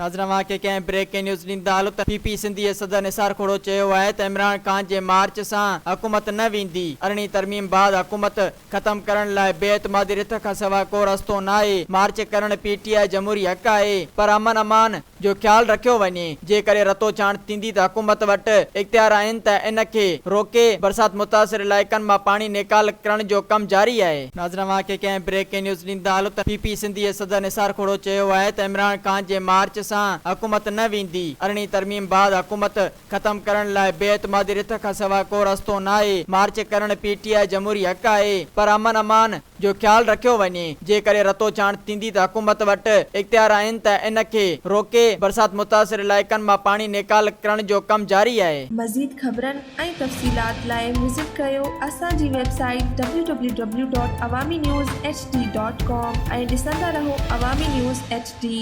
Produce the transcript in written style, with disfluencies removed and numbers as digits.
ناظرين اوهان کي ڪنهن بريڪنگ نيوز ڏيندا هلون ته پي پي سنڌي جي صدر نثار کهڙو چيو آهي ته عمران خان جي مارچ سان حڪومت نه ويندي، ارڙهين ترميم بعد حڪومت ختم ڪرڻ لاء بي اعتمادي رٿ کانسواء ڪو رستو ناهي، مارچ ڪرڻ پي ٽي آء جمهوري حق آهي پر امن امان جو خيال رکيو وڃي، جيڪڏهن رتوڇاڻ ٿيندي ته حڪومت وٽ اختيار آهن ته ان کي روڪي، برسات متاثر علائقن مان پاڻي نيڪال ڪرڻ جو ڪم جاري آهي. ناظرين اوهان کي ڪنهن بريڪنگ نيوز ڏيندا هلون ته پي پي سنڌي جي صدر نثار کهڙو چيو آهي ته عمران خان جي مارچ سان حڪومت نه ويندي، ارڙهين ترميم بعد حڪومت ختم ڪرڻ لاء بي اعتمادي رٿ کانسواء ڪو رستو ناهي، مارچ ڪرڻ پي ٽي آء جمهوري حق آهي پر امن امان جو خيال رکيو وڃي، جيڪڏهن رتوڇاڻ ٿيندي ته حڪومت وٽ اختيار آهن ته ان کي روڪي، برسات متاثر علائقن مان پاڻي نيڪال ڪرڻ جو ڪم جاري آهي. مزيد خبرن ۽ تفصيلات لاء وزٽ ڪريو اسان جي website W W W dot Awami news H D dot com ۽ ڏسندا رهو عوامي نيوز ايڇ ڊي.